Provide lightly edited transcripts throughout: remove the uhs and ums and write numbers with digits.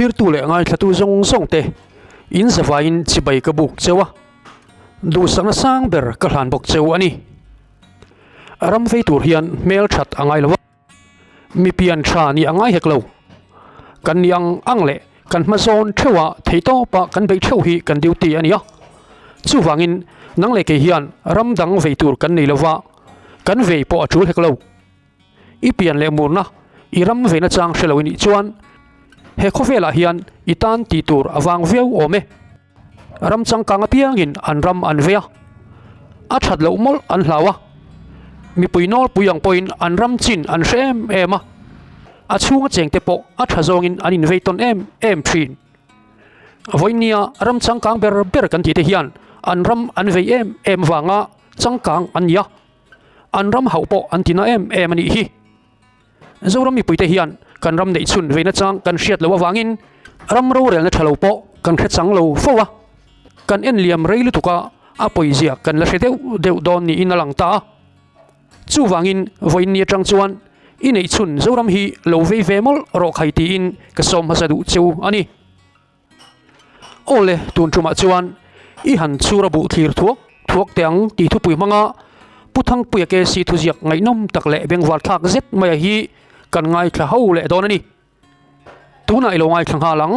Thlirtu leh ngaithlatu zawng zawng te in zavaiin chibai ka buk cheu a, duhsakna sang ber ka hlan bawk cheu a ni. Ram vei tur hian hmel that a ngai lo a, mi pian tha nih a ngai hek lo. Kan nih ang ang leh kan hma zawn theuh a theihtawp a kan beih theuh hi kan duty a ni a. Chuvangin nang leh kei hian ram dang vei tur kan nei lo va, kan vei pawh a tul hek lo. I pian leh murna i ram veina chang hre lo i nih chuan he khawvelah hian i tan tih tur a vang viau awm e. Ram changkang apiangin an ram an vei a, a that loh mawlh an hlau a, mipui nawlpui ang pawhin an ram chin an hre em em a, a chhunga chengte pawh a tha zawngin an invei tawn em em thin. Vawinia ram changkang ber ber kan tihte hian an ram an vei em em vanga changkang an ni a, an ram hauh pawh an tina em em a nih hi. Zoram mipuite hian kan ram neih chhun veina chang kan hriat loh avangin ram rorelna tha lo pawh kan hre chang lo fo a, kan en liam rei lutuk a, a pawizia kan la hre deuh deuh dawn niin a lang ta a. Chuvangin vawiin atang chuan i neih chhun Zoram hi lo vei ve mawlh rawh khai tiin ka sawm hmasa duh cheu a ni. Aw le, tun tumah chuan i han chhur a buh thlir thuak thuak teh ang tih thupui hmanga Pu Thangpuia KC thuziak ngaihnawm tak leh bengvar thlak zet maia hi kan ngaithla ho leh dawn a ni. Tunah i lo ngaithla nghal ang.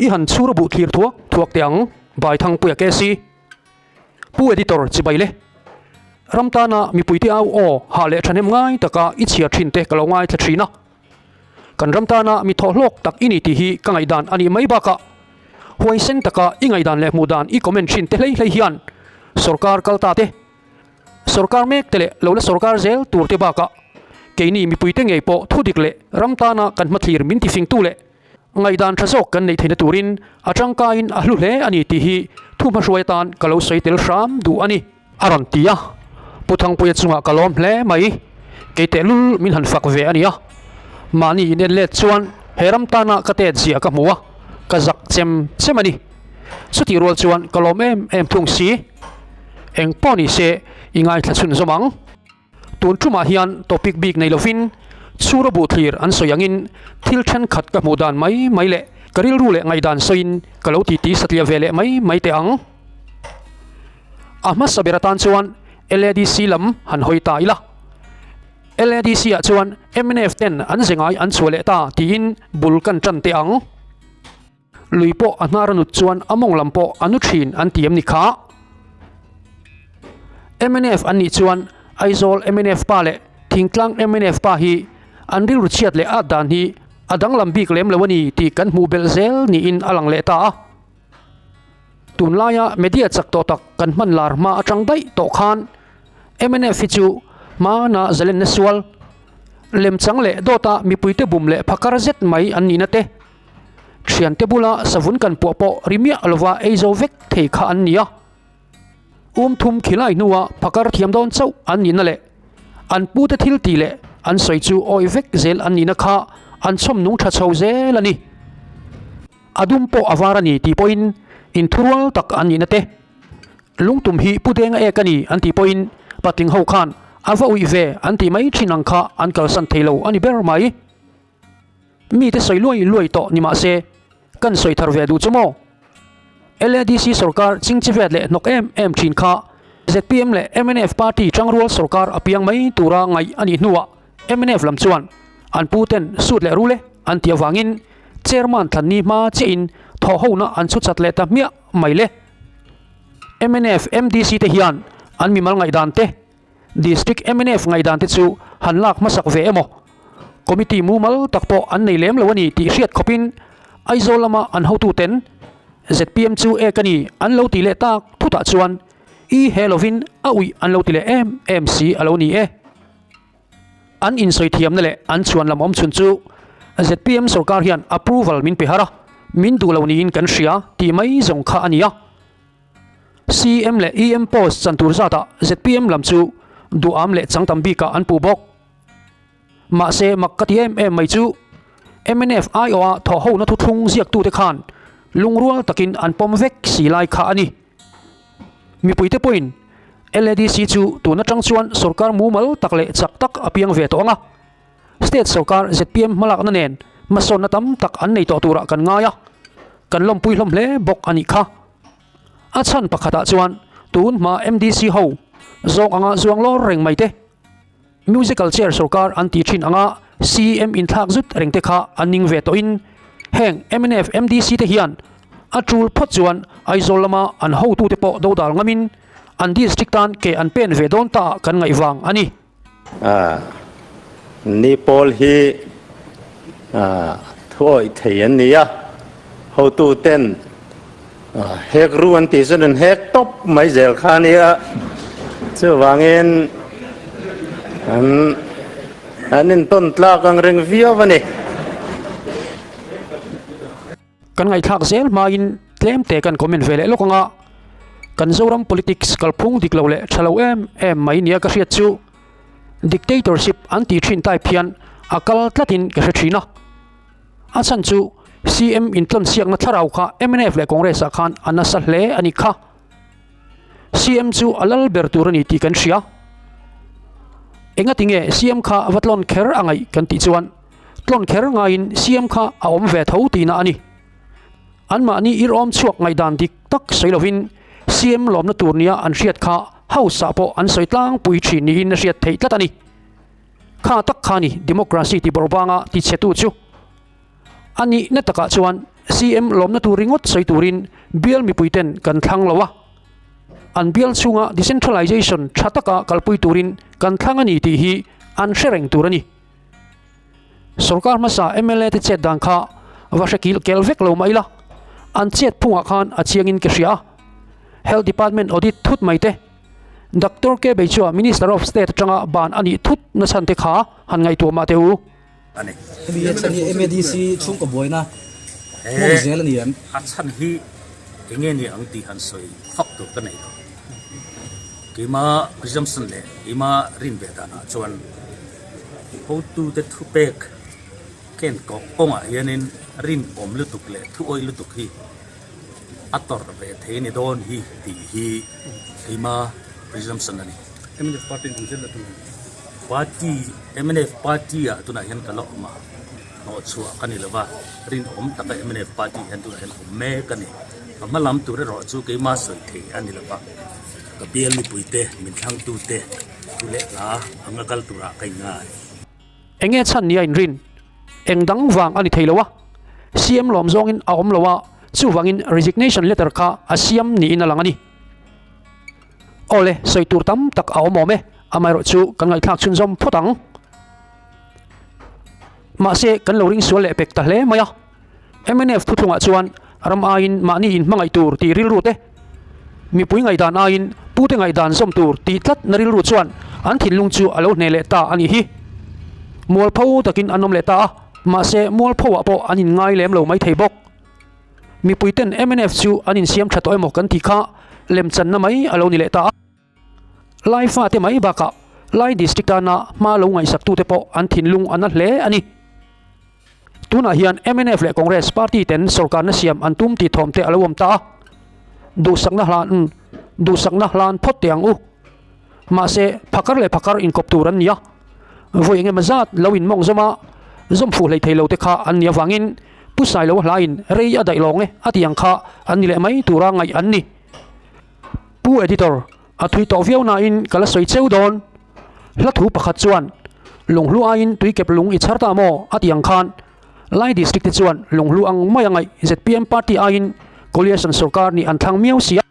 I han chhur a buh thlir thuak thuak teh ang by Thangpuia KC. Pu Editor chibai le. Ram tana mipuite au aw hah leh thahnem ngai taka i chhiar thin te ka lo ngaithla thin a. Kan ram tana mi thawhhlawk tak i ni tih hi ka ngaihdan a nih mai bakah huaisen taka i ngaihdan leh hmuh dan i comment thin te hlei hlei hian sorkar kal ta te, sorkar mek te leh lo la sorkar zel tur te bakah keini mipuite ngei pawh thudik leh ram tana kan hmathlir min tifingtu leh ngaihdan tha zawk kan neih theihna turin a tangkaiin a hlu hle a ni tih hi thu hmahruai atan ka lo sawi tel hram duh a ni. A rawn ti a, Pu Thangpuia chungah ka lawm hle mai, kei tehlul min han fak ve a nia. Mahni in en let chuan he ram tana ka tet zia ka hmu a, ka zak chem chem a ni. Chutih rual chuan ka lawm em em thung si. Eng pawh ni se i ngaithla chhun zawm ang. Tun tumah hian topic bik nei lovin chhura buh thlir an sawi angin thil thenkhat ka hmuh dan mai mai leh ka rilru leh ngaihdan sawiin ka lo titi satliah ve leh mai mai teh ang. A hmasa ber atan chuan LADC lam han hawi ta ila. LADC ah chuan mnf ten an ze ngai an chhuah leh ta tiin bul kan tan teh ang. Lui pawh a hnar a nut chuan a mawng lam pawh a nu thin an ti em ni kha? Mnf an nih chuan Aizawl mnf pa leh Thingtlang mnf pa hi an rilru chhiat leh at dan hi a danglam bik lem lo a ni tih kan hmuh belh zel niin a lang leh ta a. Tunlaia media chak tawh tak kan hman lar hma atang daih tawh khan mnf hi chu hmana zalenna sual, lemchang leh dawta mipuite bum leh phakar zet mai an nihna te, Thiante bula savun kan puah pawh ri miah lova ei zo vek thei kha an ni a. Um thum khilai hnua phakar thiam dawn chauh an nihna leh an pute thil tih leh an sawi chu awih vek zel an nihna kha an chhawm nung tha chho zel a ni. A dum pawh a var a ni tih pawhin inthurual tak an nihna te, lungtum hi pu denga ek a ni an tih pawhin patling ho khan a va uih ve an tih mai thin ang kha an kalsan thei lo a ni ber mai. Mite sawi luai luai tawh ni mah se, kan sawi thar ve duh chu maw? LADC sorkar chingchivet leh hnawk em em thin kha zpm leh mnf party tangrual sorkar a piang mai tura ngaih a nih hnuah mnf lam chuan an pu ten sut leh rule an tih avangin chairman thlanni hma chiahin thawhhona an chhu chat leh ta hmiah mai le. Mnf MDC te hian an mimal ngaihdan te District mnf ngaihdan te chu han lak hmasak ve emaw? Committee mumal tak pawh an nei lem lo a ni tih hriat khawpin Aizawl lama an hotuten zpm chu ek a ni an lo ti leh tak thutah chuan i he lovin a uih an lo ti leh em em si a lo ni e. An insawi thiamna leh an chhuan lam awm chhun chu zpm sorkar hian approval min pe har a, min duh lo niin kan hria tih mai zawng kha a ni a. CM leh EM post chan tur zatah zpm lam chu duham leh chang tam bikah an puh bawk. Mahse mak ka ti em em mai chu mnf aiawha thawhhona thuthlung ziaktute khan lungrual takin an pawm vek si lai kha a ni. Mipuite pawhin LADC chu tun atang chuan sorkar mumal tak leh chak tak a piang ve tawh ang a. State sorkar zpm hmalakna nen Hmasawnna tam tak an nei tawh turah kan ngai a, kan lawmpui hlawm hle bawk a nih kha. A chhan pakhatah chuan tun hma MDC ho zawng anga zuang lawr reng mai te, Musical chair sorkar an ti thin anga CM inthlak zut reng te kha an ning ve tawhin heng mnf MDC te hian a tul phawt chuan Aizawl lama an hotute pawh dodal ngamin an district tan ke an pen ve dawn ta ah kan ngaih vang a ni. Ni pawl hi thuawih thei an ni a, hotuten hek ru an tih chuan an hek tawp mai zel kha a nia, chuvangin an an intawn tlak ang reng viau a ni. Kan ngaihthlak zel hmain tlem te kan comment ve leh lawk ang a, kan Zoram politics kalphung dik lo leh tha lo em em mai nia ka hriat chu dictatorship an tih thin type hian a kal tlatin ka hre thin a. A chhan chu CM intlawnsiakna thlarau kha mnf leh Congress ah khan a nasa hle a nih kha. CM chu a lal ber tur a ni tih kan hria. Engatinge CM kha va tlawn kher a ngaih kan tih chuan Tlawn kher ngaiin CM kha a awm ve tho tihna a ni. Anmahni irawm chhuak ngaihdan dik tak sawi lovin CM lawmna tur nia an hriat kha House ah pawh an sawi tlangpui thin niin a hriat theih tlat a ni. Kha tak kha ni democracy ti bawrh vanga ti chhetu chu. A nihna takah chuan CM lawmna tur ringawt sawi turin bial mipuiten kan thlang lo a. An bial chhunga decentralization tha taka kalpui turin kan thlang a ni tih hi an hre reng tur a ni. Sorkar hmasa mla te chet dan kha va hre kil kel vek lo mah ila, an chet phungah khan a chiangin ka hria a. Health Department audit thut mai te, Doctor K Beichua Minister of State atanga ban a nih thut na chhan te kha han ngaihtuah mah teh u. A ni. Hemi a chhan hi MADC chhungkaw buaina hmawng zel a ni em? A chhan hi enge ni ang tih han sawi fak tur ka nei lo. Keima presumption leh keima rin ve danah chuan Hotute thupek ken kawh kawngah hianin rinawm lutuk leh thuawih lutuk hi a tawrh ve thei ni dawn hi tih hi keima presumption a ni. Mnf party in an zir leh tum em? Party, mnf party ah tunah hian ka la awm a, hnawhchhuah ka ni lova, rinawm taka mnf party hian tunah hian awm mek a ni. Ka hma lam tur erawh chu keima sawi thei a ni lova, ka bial mipuite, min thlangtute, Thu leh hla ang a kal turah ka inngai. Enge chhan nia inrin? Eng dang vang a ni thei lo a, CM lawm zawngin a awm lo a, chuvangin resignation letter kha a siam niin a lang a ni. Awle, sawi tur tam tak a awm awm e, amaherawh chu kan ngaihthlak chhunzawm phawt ang. Mahse, kan lo ring sual leh pek ta hle mai a. Mnf thuthlungah chuan ram aiin mahni inhmangaih tur tih rilru te, mipui ngaihdan aiin pute ngaihdan zawm tur tih tlatna rilru chuan an thinlung chu a lo hneh leh ta a nih hi. Mualpho takin an awm leh ta a, mahse mualphoah pawh an inngai lem lo maithei bawk. Mipuiten mnf chu an insiam tha tawh emaw kan tih kha lemchanna mai a lo ni leh ta a. Lai fate mai bakah Lai District tana hma lo ngaihsaktute pawh an thinlung a na hle a ni. Tunah hian mnf leh Congress party ten sorkarna siam an tum tih thawm te a lo awm ta a, duhsakna hlan duhsakna hlan phawt teh ang u. Mahse, phakar leh phakar inkawp tur an ni a, vawi eng emaw zat lo inmawng zawm a, zawm fuh hlei thei lo te kha an nih avangin Pu Sailoa hlain rei a daih lawng e a tih ang kha an ni leh mai tura ngaih an ni. Pu Editor, a thui tawh viau nain ka la sawi cheu dawn. Hla thu pakhat chuan, Lunghlu aiin tuikep lung i chhar ta maw? a ti ang khan, Lai District te chuan lunghlu ang mai a ngaih zpm party aiin Coalition sorkar nih an thlang miau si a,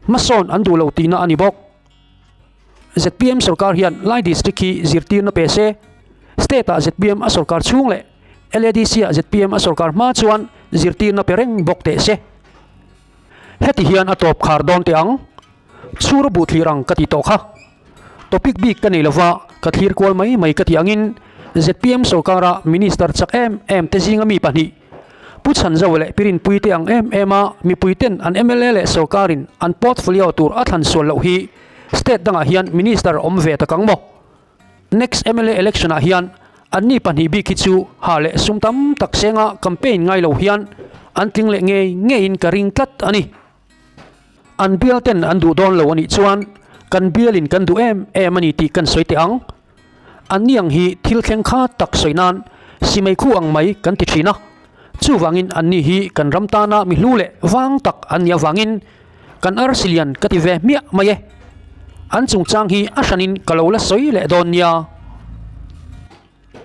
hmasawn an duh lo tihna a ni bawk. Zpm sorkar hian Lai District hi zirtirna pe se, State ah zpm a sorkar chhung leh LADC ah zpm a sorkar hma chuan zirtirna pe reng bawk teh se. Heti hian a tawp khar dawn teh ang. Chhur a buh thlir ang ka ti tawh kha. Topic bik ka nei lova, ka thlir kual mai mai ka tih angin zpm sorkara Minister chak em em te zinga mi pahnih, Pu Chhanzo leh Pi Rinpui te ang em em a mipuiten an mla leh sorkarin an portfolio tur a thlan sual loh hi state dangah hian Minister awm ve tak ang maw? Next mla election ah hian anni pahnih bik hi chu ha leh sum tam tak senga campaign ngai lo hian an tling leh ngei ngeiin ka ring tlat a ni. An bial ten an duh dawn lo a nih chuan kan bialin kan duh em em a ni tih kan sawi teh ang. Anni ang hi thil thleng kha tak sawi nan Simeikhu ang mai kan ti thin a, chuvangin anni hi kan ram tana mi hlu leh vang tak an nih avangin kan arsi lian ka ti ve hmiah mai e. An chungchang hi a hranin ka lo la sawi leh dawn nia.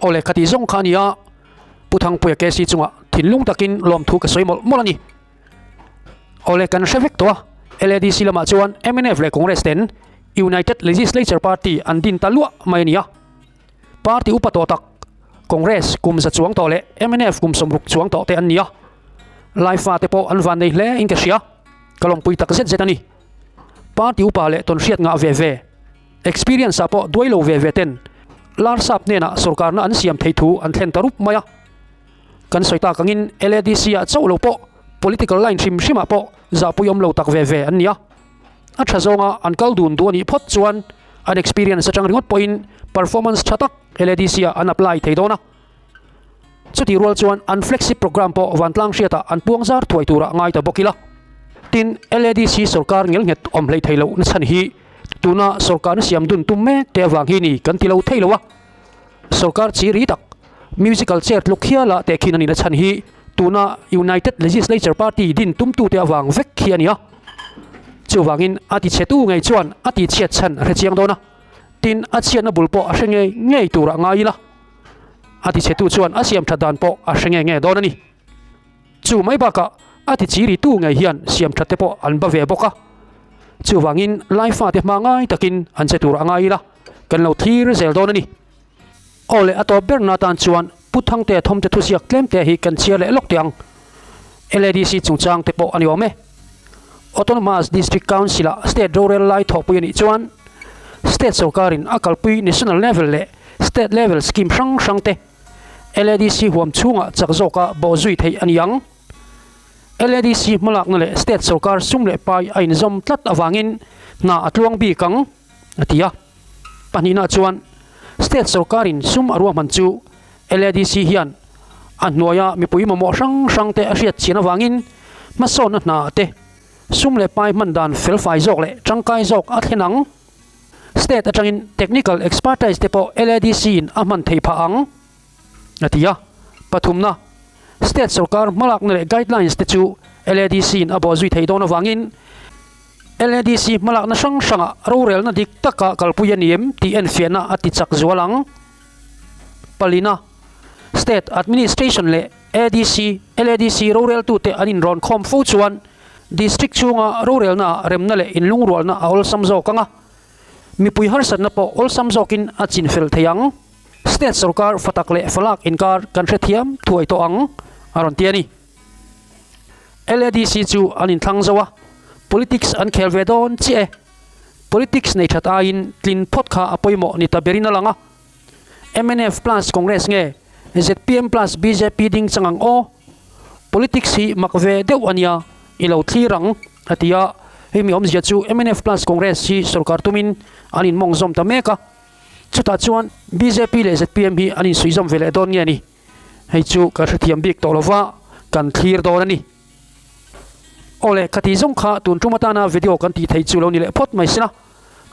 Awle ka tih zawng kha a ni a, Pu Thangpuia KC chungah thinlung takin lawmthu ka sawi mawlh mawlh a ni. Awle kan hre vek tawh a, LADC lamah chuan mnf leh Congress ten United Legislature Party an din ta luah mai a ni a. Party upa tawh tak Congress kum za chuang tawh leh mnf kum 60 chuang tawh te an ni a. Laifa te pawh an van nei hle in ka hria, ka lawmpui tak zet zet a ni. Party upa leh tawnhriat ngah ve ve, experience ah pawh duai lo ve ve ten Larsap hnenah sorkarna an siam theih thu an thlen ta rup mai a. Kan sawi tak angin LADC ah chauh lo pawh political line hrim hrim ah pawh zahpui awm lo tak ve ve an ni a. A tha zawnga an kal dun duh a nih phawt chuan an experience atang ringawt pawhin performance tha tak LADC ah an apply thei dawn a. Chutih rual chuan an flagship programme pawh vantlang hriatah an puang zar thuai turah ngai ta bawk ila. Tin, LADC sorkar ngelnghet awm hlei thei loh na chhan hi tuna sorkarna siam dun tum mek te avang hi ni kan ti lo thei lo a. Sorkar chi ri tak, musical chair tluk hiala tehkhin a nihna chhan hi tuna United Legislature Party din tumtute avang vek hi a ni a. Chuvangin a tichhetu ngei chuan a tihchhiat chhan a hre chiang dawn a, tin a chhiatna bul pawh a hre ngei ngei turah ngai ila. A tichhetu chuan a siam that dan pawh a hre ngei ngei dawn a ni. Chu mai bakah a tichiritu ngei hian siam that te pawh an ba ve bawk a. Chuvangin Laifate hma ngai takin an che tur a ngai ila. Kan lo thlir zel dawn a ni. Aw leh a tawp berna atan chuan Pu Thangtea thawmte thuziak tlem te hi kan chhiar leh lawk teh ang. LADC chungchang te pawh a ni awm e. Autonomous District Council ah state rorel lai thawhpui a nih chuan state sorkarin a kalpui national level leh state level scheme hrang hrang te LADC huam chhungah chak zawka bawhzui theih a ni ang. LADC hmalakna leh state sorkar sum leh pai a inzawm tlat avangin hna a tluang bik ang. a ti a. Pahnihna chuan State sorkarin sum a ruahman chu LADC hian a hnuaia mipui mamawh hrang hrang te a hriat chian avangin hmasawnna hna te sum leh pai hman dan felfai zawk leh tangkai zawk a thlen ang. State atangin technical expertise te pawh LADC in a hman theih phah ang, a ti a. Pathumna, State sorkar hmalakna leh guidelines te chu LADC in a bawhzui theih dawn avangin LADC hmalakna hrang hrangah rorelna dik taka kalpui a ni em tih enfiahna a ti chak zual ang. Palina, State Administration leh ADC, LADC roreltute an inrawn khawm fo chuan District chhunga rorelnaah remna leh inlungrualna a awlsam zawk ang a, mipui harsatna pawh awlsam zawkin a chinfel thei ang. State sorkar fatak leh falak inkar kan hrethiam thuai tawh ang, a rawn ti a ni. LADC chu an inthlang zo a, politics an khel ve dawn chiah e. Politics nei that aiin tlin phawt kha a pawimawh ni ta berin a lang a. Mnf plus Congress nge zpm plus bjp ding chang ang aw? Politics hi mak ve deuh a nia, i lo thlir ang, a ti a. Hei mi awmzia chu mnf plus Congress hi sorkar tumin an inmawng zawm ta mek a. Chutah chuan bjp leh zpm hi an insuihzawm ve leh dawn nge ni? Hei chu ka hrethiam bik tawh lova, kan thlir dawn a ni. Awle, ka tih zawng kha tun tum atana video kan tih theih chu lo ni leh phawt mai sela.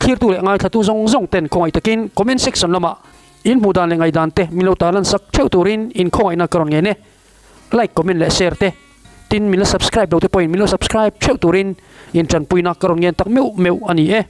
Thlirtu leh ngaithlatu zawng zawng ten khawngaih takin comment section lamah in hmuh dan leh ngaihdan te min lo tarlan sak theuh turin in khawngaihna ka rawn ngen e. Like, comment leh share te, tin min la subscribe lo te pawhin min lo subscribe theuh turin in tanpuina ka rawn ngen tak meuh meuh a ni e.